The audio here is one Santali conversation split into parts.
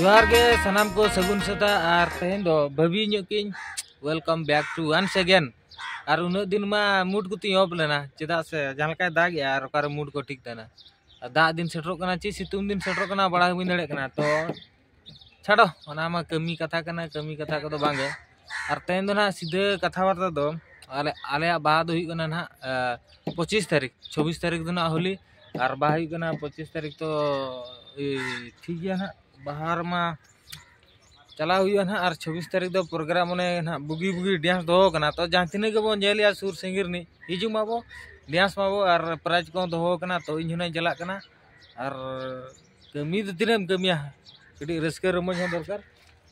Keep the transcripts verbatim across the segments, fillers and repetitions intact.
ᱡᱚᱦᱟᱨ ᱜᱮ ᱥᱟᱱᱟᱢ ᱠᱚ, ᱥᱟᱹᱜᱩᱱ ᱥᱮᱛᱟᱜ᱾ ᱟᱨ ᱛᱮᱦᱮᱧ ᱫᱚ ᱵᱷᱟᱹᱵᱤ ᱧᱚᱜ ᱠᱤᱧ welcome back to once again᱾ ᱟᱨ ᱩᱱᱟᱹᱜ ᱫᱤᱱ ᱢᱟ mood ᱠᱚᱛᱤᱧ off ᱞᱮᱱᱟ, ᱪᱮᱫᱟᱜ ᱥᱮ ᱡᱟᱦᱟᱸ ᱞᱮᱠᱟᱭ ᱫᱟᱜᱮᱜᱼᱟ ᱟᱨ ᱚᱠᱟᱨᱮ mood ᱠᱚ ᱴᱷᱤᱠ ᱛᱟᱦᱮᱱᱟ᱾ ᱟᱨ ᱫᱟᱜ ᱫᱤᱱ ᱥᱮᱴᱮᱨᱚᱜ ᱠᱟᱱᱟ, ᱪᱮᱫ ᱥᱤᱛᱩᱝ ᱫᱤᱱ ᱥᱮᱴᱮᱨᱚᱜ ᱠᱟᱱᱟ, ᱵᱟᱲᱟᱭ ᱦᱚᱸ ᱵᱟᱹᱧ ᱫᱟᱲᱮᱭᱟᱜ ᱠᱟᱱᱟ᱾ ᱛᱚ ᱪᱷᱟᱰᱚ, ᱚᱱᱟ ᱢᱟ ᱠᱟᱹᱢᱤ ᱠᱟᱛᱷᱟ ᱠᱟᱱᱟ, ᱠᱟᱹᱢᱤ ᱠᱟᱛᱷᱟ ᱠᱚᱫᱚ ᱵᱟᱝᱜᱮ᱾ ᱟᱨ ᱛᱮᱦᱮᱧ ᱫᱚ ᱱᱟᱦᱟᱜ ᱥᱤᱫᱷᱟᱹ ᱠᱟᱛᱷᱟ ᱵᱟᱨᱛᱟ ᱫᱚ ᱟᱞᱮ, ᱟᱞᱮᱭᱟᱜ ᱵᱟᱦᱟ ᱫᱚ ᱦᱩᱭᱩᱜ ᱠᱟᱱᱟ ᱱᱟᱦᱟᱜ, ᱮ, ᱯᱚᱸᱪᱤᱥ ᱛᱟᱹᱨᱤᱠᱷ, ᱪᱷᱚᱵᱵᱤᱥ ᱛᱟᱹᱨᱤᱠᱷ ᱫᱚ ᱱᱟᱦᱟᱜ ᱦᱳᱞᱤ᱾ ᱟᱨ ᱵᱟᱦᱟ ᱦᱩᱭᱩᱜ ᱠᱟᱱᱟ ᱯᱚᱸᱪᱤᱥ ᱛᱟᱹᱨᱤᱠᱷ᱾ ᱛᱚ ᱮᱭ, ᱴᱷᱤᱠ ᱜᱮᱭᱟ ᱱᱟᱦᱟᱜ, ᱵᱟᱦᱟ ᱨᱮᱢᱟ ᱪᱟᱞᱟᱣ ᱦᱩᱭᱩᱜᱼᱟ ᱱᱟᱦᱟᱜ᱾ ᱟᱨ ᱪᱷᱚᱵᱵᱤᱥ ᱛᱟᱹᱨᱤᱠᱷ ᱫᱚ program ᱚᱱᱮ ᱱᱟᱦᱟᱜ ᱵᱩᱜᱤ ᱵᱩᱜᱤ dance ᱫᱚᱦᱚ ᱠᱟᱱᱟ᱾ ᱛᱚ ᱡᱟᱦᱟᱸ ᱛᱤᱱᱟᱹᱜ ᱜᱮᱵᱚᱱ ᱧᱮᱞᱮᱜᱼᱟ ᱥᱩᱨ ᱥᱟᱺᱜᱤᱧ ᱨᱤᱱᱤᱡ, ᱦᱤᱡᱩᱜ ᱢᱟᱵᱚ, dance ᱢᱟᱵᱚ, ᱟᱨ prize ᱠᱚᱦᱚᱸ ᱫᱚᱦᱚ ᱠᱟᱱᱟ᱾ ᱛᱚ ᱤᱧ ᱦᱚᱸ ᱱᱟᱧ ᱪᱟᱞᱟᱜ ᱠᱟᱱᱟ᱾ ᱟᱨ ᱠᱟᱹᱢᱤ ᱫᱚ ᱛᱤᱱᱟᱹᱜ ᱮᱢ ᱠᱟᱹᱢᱤᱭᱟ, ᱠᱟᱹᱴᱤᱡ ᱨᱟᱹᱥᱠᱟᱹ ᱨᱚᱢᱚᱡᱽ ᱦᱚᱸ ᱫᱚᱨᱠᱟᱨ᱾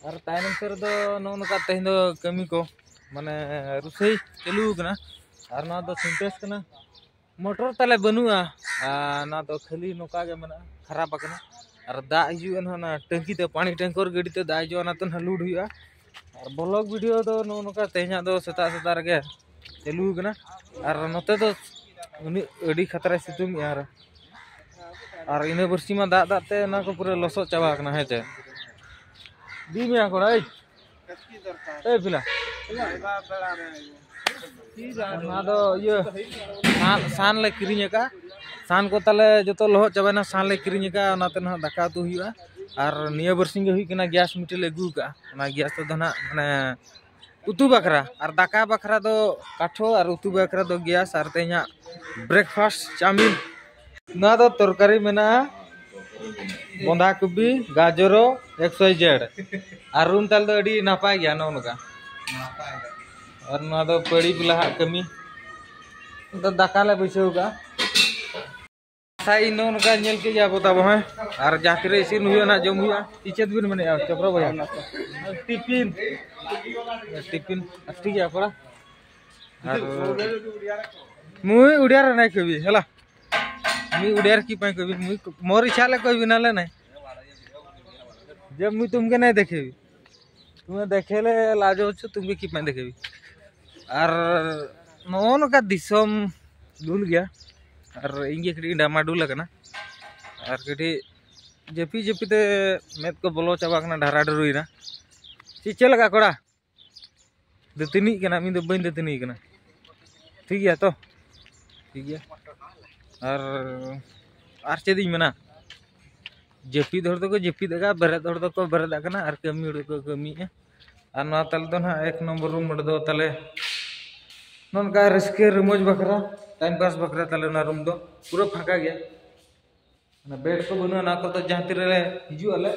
ᱟᱨ ᱛᱟᱭᱱᱚᱢ ᱥᱮᱫ ᱨᱮᱫᱚ ᱱᱚᱜᱼᱚ ᱱᱚᱝᱠᱟ ᱛᱮᱦᱮᱧ ᱫᱚ ᱠᱟᱹᱢᱤ ᱠᱚ, ᱢᱟᱱᱮ, ᱨᱩᱥᱟᱹᱭ ᱪᱟᱹᱞᱩ ᱠᱟᱱᱟ᱾ ᱟᱨ ᱱᱚᱣᱟ ᱫᱚ Sintex ᱠᱟᱱᱟ, motor ᱛᱟᱞᱮ ᱵᱟᱹᱱᱩᱜᱼᱟ᱾ ᱟᱨ ᱱᱚᱣᱟ ᱫᱚ ᱠᱷᱟᱹᱞᱤ ᱱᱚᱝᱠᱟ ᱜᱮ ᱢᱮᱱᱟᱜᱼᱟ, ᱠᱷᱟᱨᱟᱯ ᱟᱠᱟᱱᱟ᱾ ᱟᱨ ᱫᱟᱜ ᱦᱤᱡᱩᱜᱼᱟ ᱱᱟᱦᱟᱜ ᱚᱱᱟ ᱴᱟᱹᱝᱠᱤ ᱛᱮ, ᱯᱟᱱᱤ tanker ᱜᱟᱹᱰᱤ ᱛᱮ ᱫᱟᱜ ᱦᱤᱡᱩᱜᱼᱟ, ᱚᱱᱟ ᱛᱮ ᱱᱟᱦᱟᱜ load ᱦᱩᱭᱩᱜᱼᱟ᱾ ᱟᱨ vlog video ᱫᱚ ᱱᱚᱜᱼᱚ ᱱᱚᱝᱠᱟ ᱛᱮᱦᱮᱧᱟᱜ ᱫᱚ ᱥᱮᱛᱟᱜ ᱥᱮᱛᱟᱜ ᱨᱮᱜᱮ ᱪᱟᱹᱞᱩ ᱠᱟᱱᱟ᱾ ᱟᱨ ᱱᱚᱛᱮ ᱫᱚ ᱩᱱᱤ ᱟᱹᱰᱤ ᱠᱷᱟᱛᱨᱟᱭ ᱥᱤᱛᱩᱝ ᱮᱜᱼᱟ᱾ ᱟᱨ, ᱟᱨ ᱤᱱᱟᱹ ᱵᱟᱹᱨᱥᱤᱧ ᱢᱟ ᱫᱟᱜ ᱫᱟᱜ ᱛᱮ ᱚᱱᱟ ᱠᱚ ᱯᱩᱨᱟᱹ ᱞᱚᱥᱚᱫ ᱪᱟᱵᱟ ᱟᱠᱟᱱᱟ, ᱦᱮᱸ ᱪᱮ? ᱫᱤ ᱢᱮᱭᱟ ᱠᱚᱲᱟ, ᱮᱭ, ᱮᱭ ᱯᱤᱞᱟ᱾ ᱚᱱᱟ ᱫᱚ ᱤᱭᱟᱹ, ᱥᱟᱱ, ᱥᱟᱱ ᱞᱮ ᱠᱤᱨᱤᱧ ᱟᱠᱟᱫᱼᱟ᱾ ᱥᱟᱱ ᱠᱚ ᱛᱟᱞᱮ ᱡᱚᱛᱚ ᱞᱚᱦᱚᱫ ᱪᱟᱵᱟᱭᱮᱱᱟ, ᱥᱟᱱ ᱞᱮ ᱠᱤᱨᱤᱧ ᱟᱠᱟᱫᱼᱟ, ᱚᱱᱟᱛᱮ ᱱᱟᱦᱟᱜ ᱫᱟᱠᱟ ᱩᱛᱩ ᱦᱩᱭᱩᱜᱼᱟ᱾ ᱟᱨ ᱱᱤᱭᱟᱹ ᱵᱟᱨᱥᱤᱧ ᱜᱮ ᱦᱩᱭᱩᱜ ᱠᱟᱱᱟ, gas ᱢᱤᱫᱴᱮᱡ ᱞᱮ ᱟᱹᱜᱩ ᱟᱠᱟᱫᱼᱟ᱾ ᱚᱱᱟ gas ᱛᱮᱫᱚ ᱱᱟᱦᱟᱜ, ᱢᱟᱱᱮ, ᱩᱛᱩ ᱵᱟᱠᱷᱨᱟ, ᱟᱨ ᱫᱟᱠᱟ ᱵᱟᱠᱷᱨᱟ ᱫᱚ ᱠᱟᱴᱷᱳ, ᱟᱨ ᱩᱛᱩ ᱵᱟᱠᱷᱨᱟ ᱫᱚ gas᱾ ᱟᱨ ᱛᱮᱦᱮᱧᱟᱜ breakfast ᱪᱟᱣᱢᱤᱱ᱾ ᱱᱚᱣᱟ ᱫᱚ ᱛᱚᱨᱠᱟᱨᱤ ᱢᱮᱱᱟᱜᱼᱟ, ᱵᱚᱸᱫᱷᱟ ᱠᱚᱯᱤ, ᱜᱟᱡᱚᱨ, X Y Z᱾ ᱟᱨ room ᱛᱟᱞᱮ ᱫᱚ ᱟᱹᱰᱤ ᱱᱟᱯᱟᱭ ᱜᱮᱭᱟ, ᱱᱚᱜᱼᱚ ᱱᱚᱝᱠᱟ᱾ ᱟᱨ ᱱᱚᱣᱟ ᱫᱚ ᱯᱟᱹᱲᱤ ᱵᱮᱞᱟ ᱦᱟᱸᱜ ᱠᱟᱹᱢᱤ᱾ ᱫᱚ ᱫᱟᱠᱟ ᱞᱮ ᱵᱟᱹᱭᱥᱟᱹᱣ ᱠᱟᱜᱼᱟ᱾ ᱟᱪᱪᱷᱟ, ᱤᱧ ᱱᱚᱜᱼᱚ ᱱᱚᱝᱠᱟ ᱧᱮᱞ ᱠᱮᱫ ᱜᱮᱭᱟ ᱵᱚ ᱛᱟᱵᱚ, ᱦᱮᱸ? ᱟᱨ ᱡᱟᱦᱟᱸ ᱛᱤᱨᱮ ᱤᱥᱤᱱ ᱦᱩᱭᱩᱜᱼᱟ, ᱱᱟᱜ ᱡᱚᱢ ᱦᱩᱭᱩᱜᱼᱟ᱾ ᱪᱮᱫ ᱵᱤᱱ ᱢᱮᱱᱮᱫᱼᱟ, ᱪᱚᱯᱨᱚ ᱵᱚᱭᱦᱟ? ᱴᱤᱯᱤᱱ᱾ ᱴᱤᱯᱤᱱ᱾ ᱴᱷᱤᱠ ᱜᱮᱭᱟ, ᱠᱚᱲᱟ᱾ ᱟᱨ ᱢᱩᱭ ᱩᱰᱤᱭᱟ ᱨᱮ ᱱᱟᱭ ᱠᱟᱹᱵᱤ, ᱦᱮᱞᱟ᱾ ᱢᱩᱭ ᱩᱰᱤᱭᱟ ᱨᱮ ᱠᱤ ᱯᱟᱭ ᱠᱟᱹᱵᱤ, ᱢᱩᱭ ᱢᱳᱨ ᱤᱪᱷᱟ ᱞᱮ ᱠᱟᱹᱵᱤ ᱱᱟ ᱞᱮ ᱱᱟᱭ᱾ ᱡᱮ ᱢᱩᱭ ᱛᱩᱢ ᱜᱮ ᱱᱟᱭ ᱫᱮᱠᱷᱮᱵᱤ᱾ ᱛᱩᱢᱮ ᱫᱮᱠᱷᱮ ᱞᱮ ᱞᱟᱡᱚ ᱦᱚᱪᱚ, ᱛᱩᱢ ᱜᱮ ᱠᱤ ᱯᱟᱭ ᱫᱮᱠᱷᱮᱵᱤ᱾ ᱟᱨ ᱱᱚᱜᱼᱚ ᱱᱚᱝᱠᱟ ᱫᱤᱥᱚᱢ ᱫᱩᱞ ᱜᱮᱭᱟ᱾ ᱟᱨ ᱤᱧ ᱜᱮ ᱠᱟᱹᱴᱤᱡ ᱰᱟᱢᱟᱰᱩᱞ ᱟᱠᱟᱱᱟ᱾ ᱟᱨ ᱠᱟᱹᱴᱤᱡ ᱡᱟᱹᱯᱤᱫ ᱡᱟᱹᱯᱤᱫ ᱛᱮ ᱢᱮᱫ ᱠᱚ ᱵᱚᱞᱚ ᱪᱟᱵᱟ ᱠᱟᱱᱟ, ᱰᱷᱟᱨᱟ ᱰᱷᱩᱨᱩᱭᱮᱱᱟ᱾ ᱪᱮᱫ ᱪᱮᱫ ᱞᱮᱠᱟ ᱠᱚᱲᱟ? ᱫᱟᱹᱛᱟᱹᱱᱤᱜ ᱠᱟᱱᱟ, ᱤᱧ ᱫᱚ ᱵᱟᱹᱧ ᱫᱟᱹᱛᱟᱹᱱᱤ ᱠᱟᱱᱟ᱾ ᱴᱷᱤᱠ ᱜᱮᱭᱟ ᱛᱚ? ᱴᱷᱤᱠ ᱜᱮᱭᱟ᱾ ᱟᱨ ᱟᱨ ᱪᱮᱫ ᱤᱧ ᱢᱮᱱᱟ, ᱡᱟᱹᱯᱤᱫ ᱦᱚᱲ ᱫᱚᱠᱚ ᱡᱟᱹᱯᱤᱫ ᱟᱠᱟᱫ, ᱵᱮᱨᱮᱫ ᱦᱚᱲ ᱫᱚᱠᱚ ᱵᱮᱨᱮᱫ ᱟᱠᱟᱱᱟ, ᱟᱨ ᱠᱟᱹᱢᱤ ᱦᱚᱲ ᱫᱚᱠᱚ ᱠᱟᱹᱢᱤᱭᱮᱫᱼᱟ᱾ ᱟᱨ ᱱᱚᱣᱟ ᱛᱟᱞᱮ ᱫᱚ ᱱᱟᱦᱟᱜ ᱮᱠ ᱱᱚᱢᱵᱚᱨ ᱨᱩᱢ ᱚᱸᱰᱮ ᱫᱚ ᱛᱟᱞᱮ ᱱᱚᱝᱠᱟ ᱨᱟᱹᱥᱠᱟᱹ ᱨᱚᱢᱚᱡᱽ ᱵᱟᱠᱷᱨᱟ, ᱴᱟᱭᱤᱢ ᱯᱟᱥ ᱵᱟᱠᱷᱨᱟ ᱛᱟᱞᱮ ᱚᱱᱟ ᱨᱩᱢ ᱫᱚ ᱯᱩᱨᱟᱹ ᱯᱷᱟᱸᱠᱟ ᱜᱮᱭᱟ᱾ ᱚᱱᱟ ᱵᱮᱰ ᱠᱚ ᱵᱟᱹᱱᱩᱜᱼᱟ, ᱚᱱᱟ ᱠᱚᱫᱚ ᱡᱟᱦᱟᱸ ᱛᱤ ᱨᱮᱞᱮ ᱦᱤᱡᱩᱜ ᱟᱞᱮ,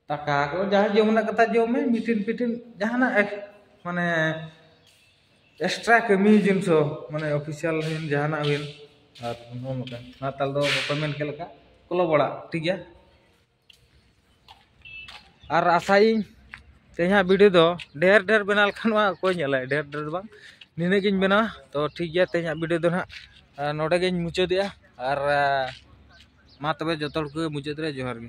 ᱫᱟᱠᱟ ᱠᱚ ᱡᱟᱦᱟᱸ ᱡᱚᱢ ᱨᱮᱱᱟᱜ ᱠᱟᱛᱷᱟ ᱡᱚᱢ ᱢᱮ, ᱢᱤᱴᱤᱱ ᱯᱤᱴᱤᱱ ᱡᱟᱦᱟᱱᱟᱜ ᱮᱠ-, ᱢᱟᱱᱮ ᱮᱠᱥᱴᱨᱟ ᱠᱟᱹᱢᱤ ᱡᱤᱱᱤᱥ ᱦᱚᱸ, ᱢᱟᱱᱮ ᱚᱯᱷᱤᱥᱤᱭᱟᱞ ᱦᱩᱭᱮᱱ, ᱡᱟᱦᱟᱱᱟᱜ ᱦᱩᱭᱮᱱ, ᱟᱨ ᱱᱚᱜᱼᱚ ᱱᱚᱝᱠᱟ ᱱᱟᱛᱟᱞ ᱫᱚ ᱵᱟᱯᱮ ᱢᱮᱱ ᱠᱮᱫ ᱞᱮᱠᱟ ᱠᱞᱚᱵ ᱚᱲᱟᱜ, ᱴᱷᱤᱠ ᱜᱮᱭᱟ᱾ ᱟᱨ ᱟᱥᱟᱭᱟᱹᱧ ᱛᱮᱦᱮᱧᱟᱜ ᱵᱷᱤᱰᱤᱭᱳ ᱫᱚ ᱰᱷᱮᱨ ᱰᱷᱮᱨ ᱵᱮᱱᱟᱣ ᱞᱮᱠᱷᱟᱱ ᱢᱟ ᱚᱠᱚᱭ ᱧᱮᱞᱟᱭ, ᱰᱷᱮᱨ ᱰᱷᱮᱨ ᱫᱚ ᱵᱟᱝ, ᱱᱤᱱᱟᱹᱜ ᱜᱤᱧ ᱵᱮᱱᱟᱣᱟ᱾ ᱛᱚ ᱴᱷᱤᱠ ᱜᱮᱭᱟ, ᱛᱮᱦᱮᱧᱟᱜ ᱵᱷᱤᱰᱤᱭᱳ ᱫᱚ ᱱᱟᱦᱟᱜ, ᱟᱨ ᱱᱚᱰᱮ ᱜᱤᱧ ᱢᱩᱪᱟᱹᱫᱮᱜᱼᱟ᱾ ᱟᱨ ᱢᱟ ᱛᱚᱵᱮ ᱡᱚᱛᱚ ᱦᱚᱲ ᱠᱚᱜᱮ ᱢᱩᱪᱟᱹᱫ ᱨᱮ ᱡᱚᱦᱟᱨ ᱜᱮ᱾